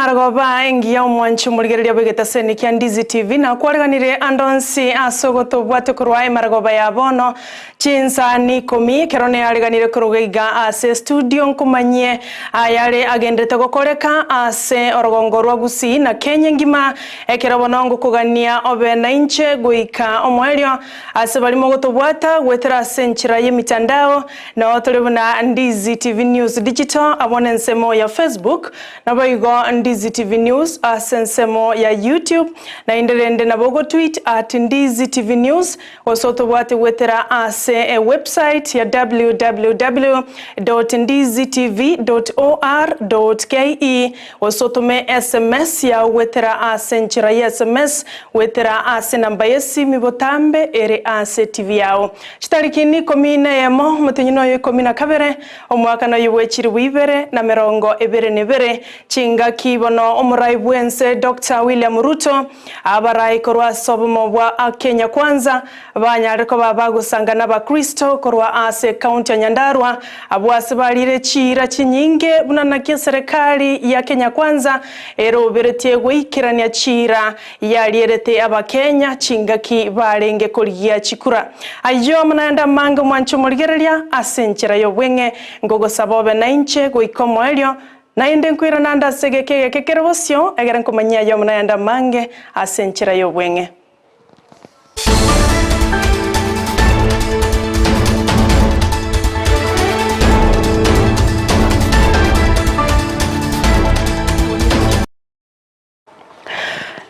Emarogoba engiya omwanchi omorigereria bw'egetaseni kia Ndizi TV nakwareganirie ande onsi ase ogotobwate korwa emarogoba ya bono chinsa ikomi ekero neareganire koruga iga ase estudio nkomanyie ayare agenderete gokoreka ase orogongo rwa Gusii na Kenya engima ekero bono ngokogania obe nainche goika omoerio ase baria mogotobwata goetera ase enchera y'emitandao Nao tore buna Ndizi TV News Digital amo nensemo ya Facebook, naboigo Ndizi TV News ase ensemo ya YouTube, naende rende nabo ogotweet at Ndizi TV News gose otobwate goetera ase ewebsite ya www dot ndizitv dot or dot ke gose otome sms yao goetera ase enchera ya sms goetera ase enamba y'esimi botambe ere ase TV yao. Chitariki n'ikomi neyemo, omotenyi noyo ikomi na kabere, omwaka noyo bwe chilifu ibere na merongo ebere na ebere, chingaki bono omorai bw'ense Doctor William Ruto, abarai korwa ase obomo bwa Kenya Kwanza banyare koba bagosanga n'abakristo korwa ase ecounty ya Nyandarua, abwo ase barire chiira chinyinge buna naki eserekari ya Kenya Kwanza eroberetie goikerania chiira Yarierete Abakenya chingaki barenge korigia chikura. Ayio amo naende amange omwanche omorigereria ase enchera y'obweng'e, nkogosaba obe nainche goika omoerio, naende nkoirana ande ase egeka egeke kere bosio, egere nkomanyie ayio amo naende amange ase enchera y'obweng'e.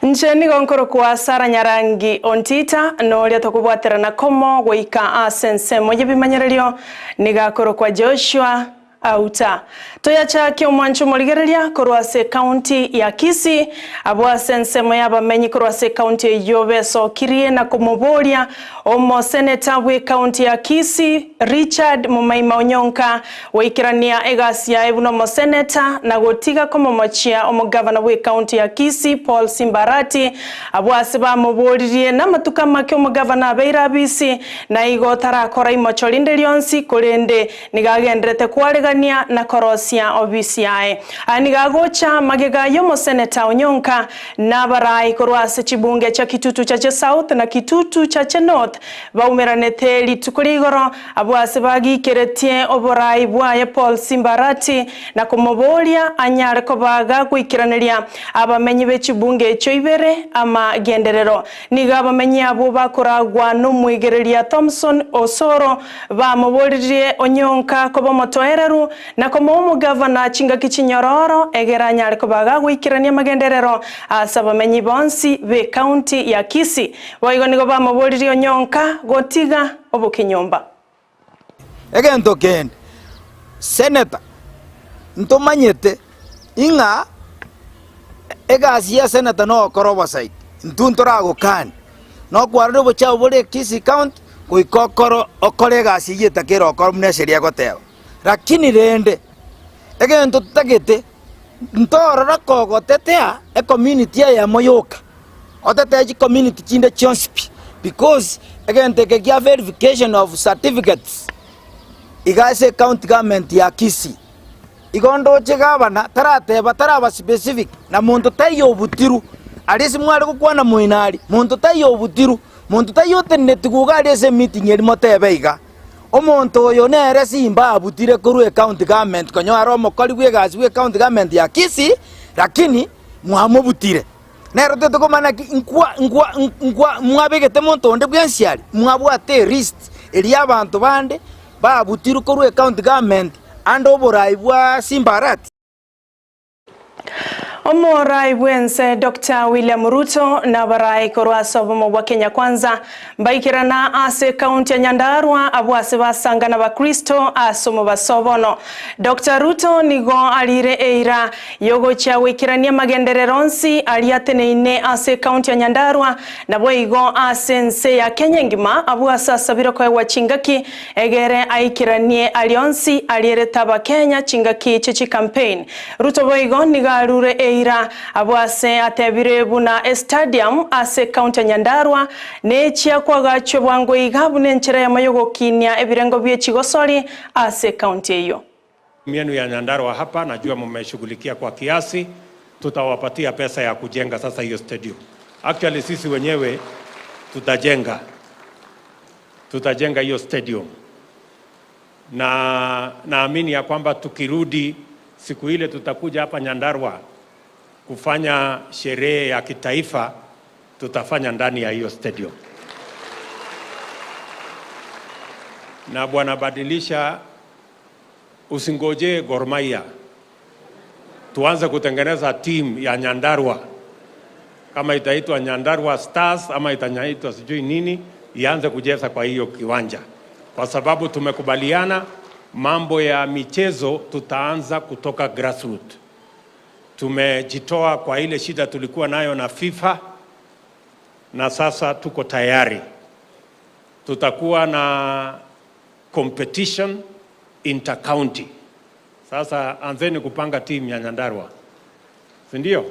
Inche nigo nkorokwa Sara Nyarangi Ontita, na oria tokobwaterana komo goika ase ensemo y'ebimanyererio nigo akorokwa Joshua Auta. Toyachake omwancho omorigereria korwa ase ecounty ya Kisii, abwo ase ensemo y'abamenyi korwa ase ecounty eyio besokirie na komoboria Omoseneta bw'ecounty ya Kisii Richard Mumaima Onyonka Goikerania egasi yaye buna omoseneta na gotiga komomochia omogavana bw'ecounty ya Kisii Paul Simba Arati, abwo ase bamoboririe namatuko amake omogavana abeire abisi na igo tarakora imocho rinde rionsi korende nigo agenderete kwaregania na korosia obisi yaye. Aya nigo agocha magega y'omoseneta Onyonka na abarai korwa ase chibunge chia Kitutu Chache South na Kitutu Chache North baumeranete rituko ria igoro Abwo ase bagiikeretie oboraai bwaye Paul Simbarati na komoboria anyare koba gagoikeraneria abamenyi be chibunge echio ibere amagenderero. Nigo abamenyi abwo bakoragwa nomwegereria Thomson Osoro bamoboririe Onyonka koba omotoereru na komoa omogavana chingaki chinyororo egere anyare koba gagoikerania amagenderero ase abamenyi bonsi b'ecounty ya Kisii. Boigo nigo bamoboririe Onyonka gotiga obokenyomba. Egento kende, senator, ntomanyete ing'a egasi ya senator nogokora oversight, intwe ntoragokani, nokwarora obochafu bore Kisii county goika okoro okore egasi eyio etakeire okore buna esheria egoteba. Lakini rende, egento totagete, ntorora kogotetea ecommunity eyemo yoka. Otetee chicommunity chinde chionsi pi, because egento eke gia verification of certificates iga ase ecounty government ya Kisii. Igo ndoche gavana tarateba taraba specific na monto taiyo obutirwe, aria ase mware gokwana moino aria, monto taiyo obutirwe, monto taiyo otenenetigwe iga aria ase emeeting eria motebe iga, omonto oyo nere simba abutire korwa ecounty government konya are omokori bwa egasi bwa ecounty government ya Kisii, lakini mwamobutire. Nero tete komanya naki nkwa nkwa nkwa mwabegete monto onde bwensi aria, mwabwate elist eria abanto bande babutirwe korwa ecounty government ande oborai bwa Simba Arati. Omorai bw'ense Doctor William Ruto na abarai korwa ase obomo bwa Kenya Kwanza mbaikerana ase ekaunti ya Nyandarua abwo ase basanga n'abakristo ase omobaso obono. Doctor Ruto nigo arire eira Y'ogochia goikerania amagenderero onsi aria ateneine ase ekaunti ya Nyandarua, naboigo ase ense ya Kenya engima, abwo ase asabire koegwa chingaki egere aikeranie aria onsi arierete abakenya chingaki chie chicampaign. Ruto boigo nigo arure eira abwo ase atebire buna estadium ase ekaunti ya Nyandarua nechia koagachwa bwango iga buna enchera eyemo yogokinia ebirengo bie chigosori ase ekaunti eyio. Yenu ya Nyandarua hapa najua mumeshughulikia kwa kiasi. Tutawapatia pesa ya kujenga sasa hiyo stadium. Actually sisi wenyewe tutajenga, tutajenga hiyo stadium, na naamini ya kwamba tukirudi siku ile tutakuja hapa Nyandarua kufanya sherehe ya kitaifa, tutafanya ndani ya hiyo stadium. Na bwana Badilisha, usingojee Gor Mahia, tuanze kutengeneza timu ya Nyandarua, kama itaitwa Nyandarua Stars ama itaitwa sijui nini, ianze kucheza kwa hiyo kiwanja, kwa sababu tumekubaliana mambo ya michezo tutaanza kutoka grassroots. Tumejitoa kwa ile shida tulikuwa nayo na FIFA, na sasa tuko tayari. Tutakuwa na competition intercounty. Sasa anzeni kupanga timu ya Nyandarua, si ndio?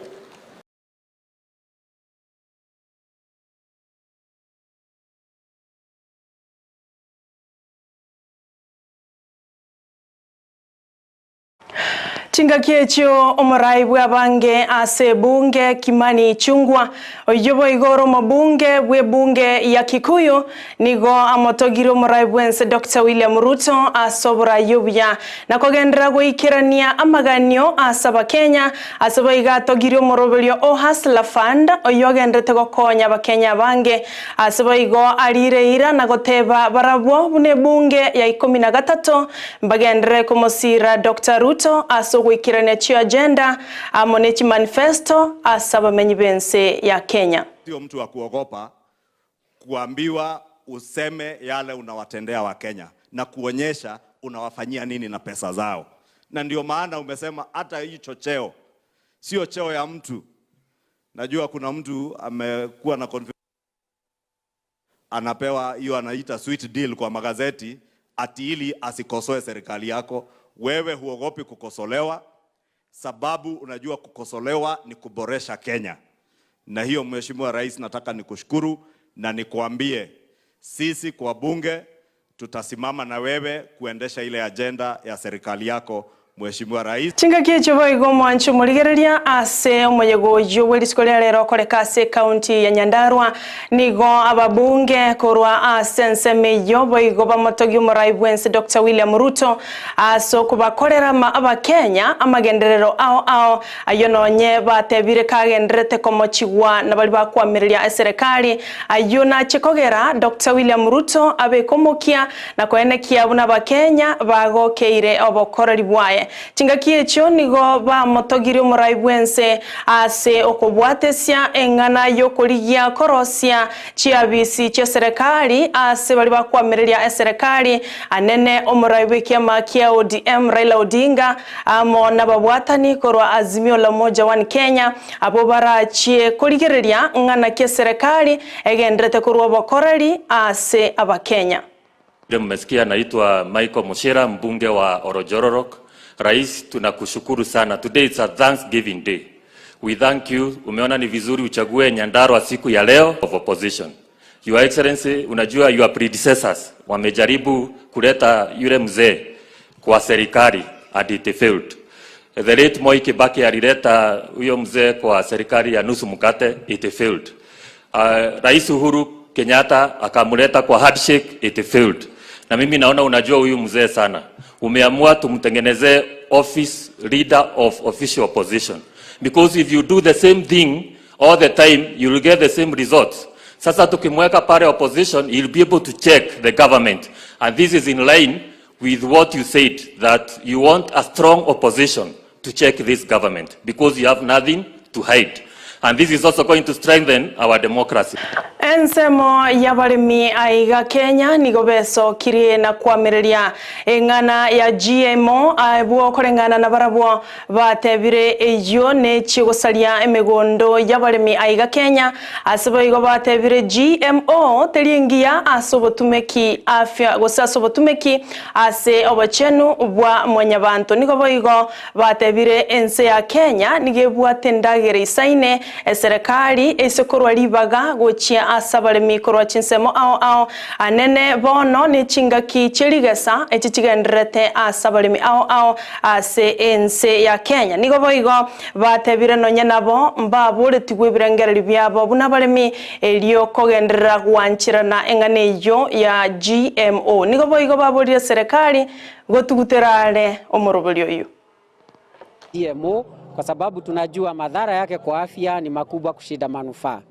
Chingaki echio omorai bwa abange ase ebunge Kimani Ichung'wa oyio boigo ore omobunge bwa ebunge ya Kikuyu nigo amotogire omorai bwense Dr. William Ruto ase oborai obuya na kogenderera goikerania amaganio ase abakenya ase boigo atogire omoroberio o Hustler Fund oyio ogenderete gokonya abakenya abange ase boigo arire ira na goteba barabwo buna ebunge ya ikomi na gatato mbagenderere komosira Dr. Ruto ase ogoikerania chio agenda amo ne chimanifesto ase abamenyi b'ense ya Kenya. Sio mtu wa kuogopa kuambiwa useme yale unawatendea Wakenya na kuonyesha unawafanyia nini na pesa zao, na ndio maana umesema hata hicho cheo sio cheo ya mtu. Najua kuna mtu amekuwa na conf- anapewa hiyo anaita sweet deal kwa magazeti ati ili asikosoe serikali yako. Wewe huogopi kukosolewa, sababu unajua kukosolewa ni kuboresha Kenya. Na hiyo Mheshimiwa Rais, nataka nikushukuru na nikuambie sisi kwa bunge tutasimama na wewe kuendesha ile ajenda ya serikali yako Mheshimiwa Rais. Chingaki echo boigo omwancho omorigereria ase omoyego oyio bwa erisiko ria rero okoreka ase ekaunti ya Nyandarua nigo ababunge korwa ase ensemo eyio boigo bamotogia omorai bwense Dr. William Ruto ase okobakorera ama abakenya amagenderero ao ao ayio nonye batebire kagenderete komochigwa na bari bakwamireria eserekari ayio nache kogera Dr. William Ruto abekomokia na koenekia buna abakenya bagokeire obokoreri bwaye. Chingaki echio nigo bamotogire omorai bwense ase okobwatesia eng'ana yokorigia korosia chiabisi chia serikali ase bari bakwamireria eserekari anene omorai bw'ekiama kia ODM Raila Odinga amo nababwatani korwa Azimio la Umoja One Kenya abo barachie korigereria ng'ana kia serikali egenderete korwa obokoreri ase abakenya. Vile mmesikia naitwa Michael Mushira, mbunge wa Oronjororok. Rais, tunakushukuru sana. Today is a Thanksgiving day. We thank you. Umeona ni vizuri uchague Nyandarua siku ya leo of opposition. Your Excellency, unajua your predecessors wamejaribu kuleta yule mzee kwa serikali and it failed. The late Moi Kibaki alileta huyo mzee kwa serikali ya nusu mkate, it failed. Rais Uhuru Kenyatta akamleta kwa handshake, it failed. Na mimi naona unajua huyu mzee sana. Umeamua tumtengenezee office leader of official opposition. Because if you do the same thing all the time, you will get the same results. Sasa tukimweka pale opposition, he'll be able to check the government. And this is in line with what you said, that you want a strong opposition to check this government because you have nothing to hide. And this is also going to strengthen our democracy. Ensemo y'abaremi aiga Kenya nigo besokirie na kwamireria eng'ana ya GMO abwo koreng'ana na barabwo batebire eyio nechigosaria emigondo y'abaremi aiga Kenya ase boigo batebire GMO teri engiya ase obotumeki afya gose ase obotumeki ase obochenu bwa mwanyabanto nigo boigo batebire ense ya Kenya nigo ebwate endagera isaine. Eserekari eise korwa ribaga gochia ase abaremi korwa chinsemo ao ao anene bono ne chingaki chie rigesa echi chigendererete ase abaremi ao ao ase ense ya Kenya. Nigo boigo batebire nonya nabo mbaboretigwe ebirengererio biabo buna abaremi erio kogenderera gwancherana eng'ana eyio ya GMO. Nigo boigo baborire eserekari gotugutera are omoroberio oyio. GMO kwa sababu tunajua madhara yake kwa afya ni makubwa kushinda manufaa,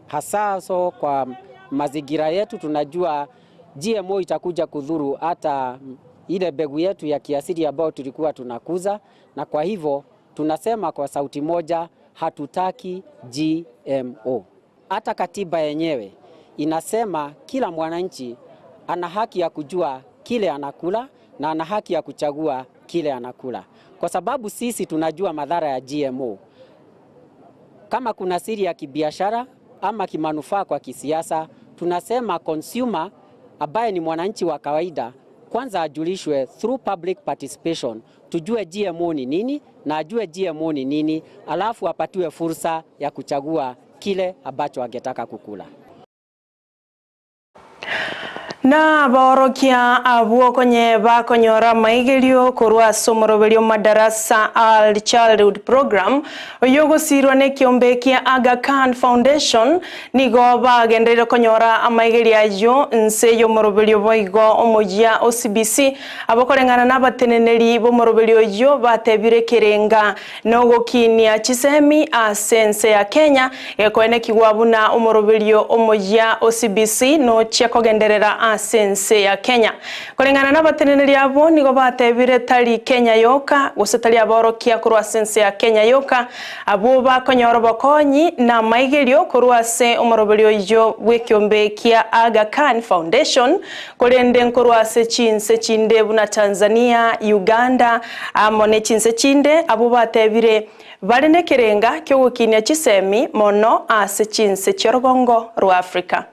hasa so kwa mazingira yetu. Tunajua GMO itakuja kudhuru hata ile mbegu yetu ya kiasili ambayo tulikuwa tunakuza, na kwa hivyo tunasema kwa sauti moja, hatutaki GMO. Hata katiba yenyewe inasema kila mwananchi ana haki ya kujua kile anakula na ana haki ya kuchagua kile anakula, kwa sababu sisi tunajua madhara ya GMO. Kama kuna siri ya kibiashara ama kimanufaa kwa kisiasa, tunasema consumer ambaye ni mwananchi wa kawaida kwanza ajulishwe through public participation, tujue GMO ni nini na ajue GMO ni nini, alafu apatiwe fursa ya kuchagua kile ambacho angetaka kukula. Na abaorokia abwo konye bakonyora amaigerio korwa ase omoroberio Madarasa Early Childhood Program oyo ogosirwa na ekiombe kia Aga Khan Foundation nigo bagendereire konyora amaigerio ayio nse y'omoroberio boigo omoyia o CBC abakoreng'ana na abateneneri b'omoroberio oyio batebire ekerenga na ogokinia chisemi ase ense ya Kenya gekoenekigwa buna omoroberio omoyia o CBC nochia kogenderera ase ense ya Kenya. Koreng'ana na abateneneri abwo nigo batebire tari Kenya yoka gose tari aborokia korwa ase ense ya Kenya yoka abwo bakonyora obokonyi na amaigerio korwa ase omoroberio oyio bw'ekiombe kia Aga Khan Foundation korende nkorwa ase chinse chinde buna Tanzania, Uganda amo ne chinse chinde abwo batebire bare nekerenga kiogokinia chisemi mono ase chinse chi'orogongo rwa Africa.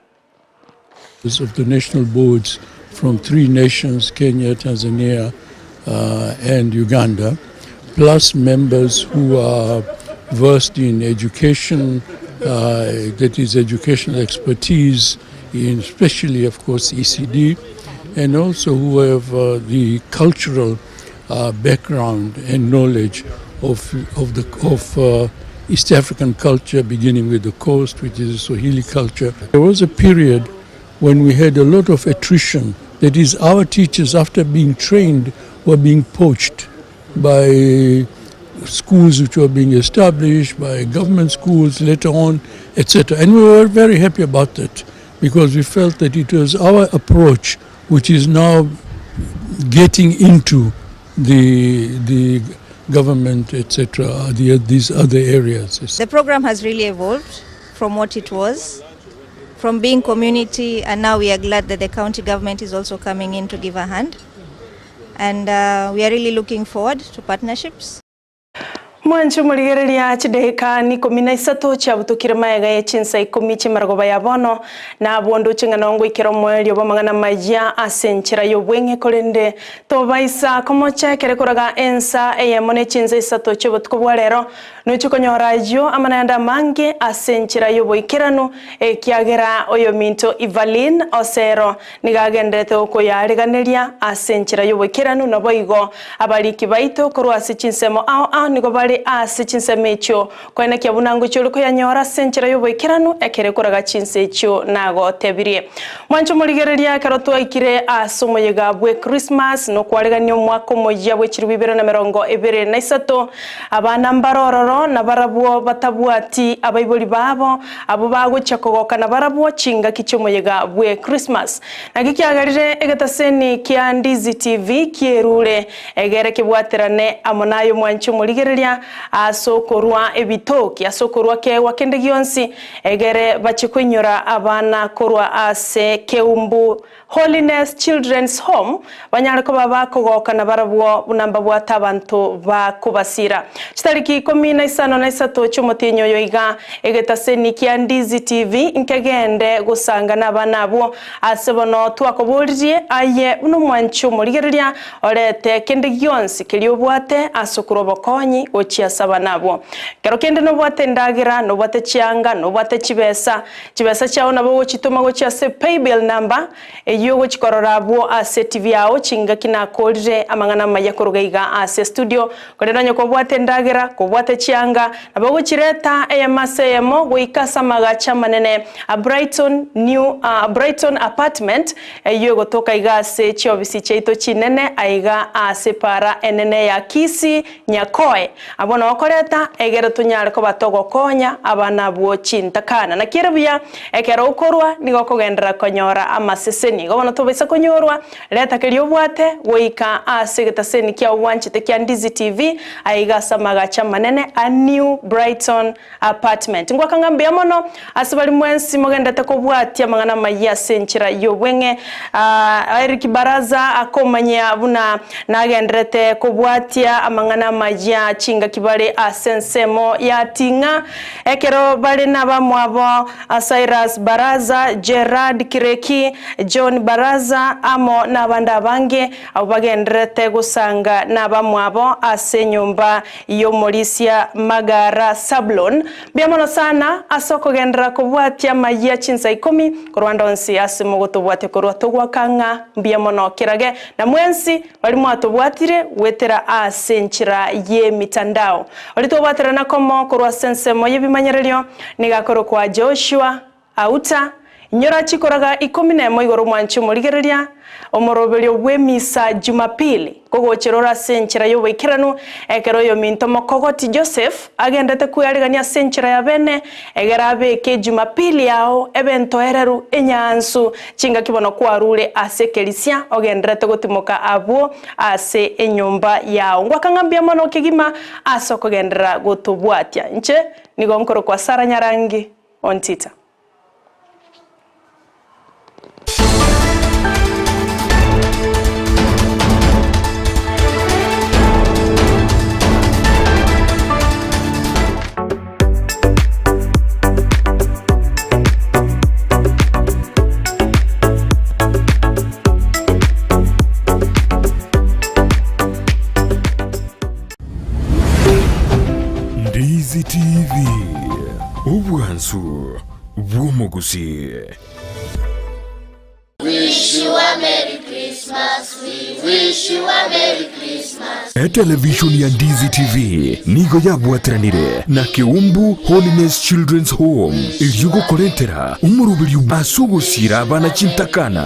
Of the national boards from three nations, Kenya, Tanzania, and Uganda, plus members who are versed in education, that is educational expertise in especially, of course, ECD, and also who have the cultural background and knowledge of East African culture, beginning with the coast, which is Swahili culture. There was a period when we had a lot of attrition. That is, our teachers, after being trained, were being poached by schools which were being established, by government schools later on, etc. And we were very happy about that because we felt that it was our approach which is now getting into the government, etc., these other areas. The program has really evolved from what it was, from being community, and now we are glad that the county government is also coming in to give a hand. And we are really looking forward to partnerships. Mwanchi morigereria chideheka ni 13 chiabutukire maega ye chinsa 10 chimarogoba ya bono na bondo ching'ana ikero omwerio bw'amang'ana maya ase enchera y'obweng'e korende tobaisa komocha ekere koraga ensa eyemo ne chinsa isato chi'obotuko bwa rero nochi konyora ayio amanayanda amange ase enchera y'oboikeranu ekiagera oyo minto Evelyn Osero niga agenderete gokoyariganeria ase enchera y'oboikeranu nabo igo abariki baito korwa ase chinsemo ao ao nigo bari ase chinsemo echio koenekia buna ngochia ori koyanyora ase enchera y'oboikeranu ekere koraga chinsa echio nagotebirie. Mwancho morigereria ekero twaikire ase omoyega bwe Christmas nokwaregania omwaka omoyia bwe chiribu ibere na mirongo ibere na isato abana mbarororo na barabwo batabwati abaibori babo abo bagochia kogoka na barabwo chingaki chi'omoyega bwe Christmas. Naki kiagarire egetaseni kia Ndizi TV kierure egere kibwaterane amo nayo mwancho morigereria ase okorwa ebitoki ase okorwa keegwa kende gionsi egere bache koinyora abana korwa ase Keumbu Holiness Children's Home banyare koba bakogoka na barabwo buna mbabwate abanto bakobasira. Chitariki 15 na 3 chi'omotienyi oyo iga egetaseni kia Ndizi TV nkegende gosanga na abana abwo ase bono twakoboririe aye buna omwanchi omorigereria orete kende gionsi keria obwate ase okorwa obokonyi gochia. gochia ase abana abwo. Ekero kende nobwate endagera, nobwate chianga, nobwate chibesa, chibesa chiao nabo ogochitoma gochia ase paybill number Eyio ogochia korora abwo ase TV yao chingaki nakorire amang'ana amaya koruga iga ase studio. Korende onye kobwate endagera, kobwate chianga, nabo ogochireta eyemo ase eyemo goika ase amagacho amanene a Brighton New Brighton Apartment eyio egotoka iga ase chiofisi chiaito chinene aiga ase para enene ya Kisii Nyakoe. Abwo noo okoreta egere tonyare koba togokonya abana abwo chintakana. Naki ere buya ekero okorua nigo okogenderera konyora amaseseni. Igo bono tobaisa konyorwa, reta keria obwate goika ase egetaseni kiao bwanchete kia Ndizi TV aiga ase amagacho amanene a New Brighton Apartment. Ngwaka ng'a mbuya mono ase baria mwensi mogenderete kobwatia amang'ana amayia ase enchera y'obweng'e. Eric Baraza akomanyia buna nagenderete kobwatia amang'ana amayia chingaki bare ase ensemo ya Ting'a ekero bare nabamwabo Cyrus Baraza, Gerard Kireki, John Baraza amo nabande abange abwo bagendererete gosanga nabamwabo ase enyomba y'omorisia Magara Sablon. Mbuya mono sana ase okogenderera kobwatia amayia chinsa ikomi korwa ande onsi ase mogotobwatia korwa togoaka ng'a mbuya mono kerage na mwensi baria mwatobwatire goetera ase enchera y'emitandao. Oria tobwaterana komo korwa ase ensemo y'ebimanyererio nigo akorokwa Joshua Auta, inyora chikoraga ikomi nemo igoro omwanche omorigereria, omoroberio bw'emisa Jumapili, kogochera ore ase enchera y'oboikeranu, ekero oyominto mokogoti Joseph agendete kwearigania ase enchera ya bene, egere abeke Jumapili yao ebe entoereru, enyansu, chingaki bono kwarure ase ekerisia ogendererete gotimoka abwo ase enyomba yao. Ngwaka ng'a mbuya mono kegima ase okogenderera gotobwatia. Inche nigo nkorokwa Sarah Nyarangi. Ontita. Ndizi TV, obwansu bw'omogusii. Etelevishoni ya Ndizi TV nigo yabwateranire na Keumbu Holiness Children's Home erio gokorentera omoroberio ase ogosiira abana chintakana.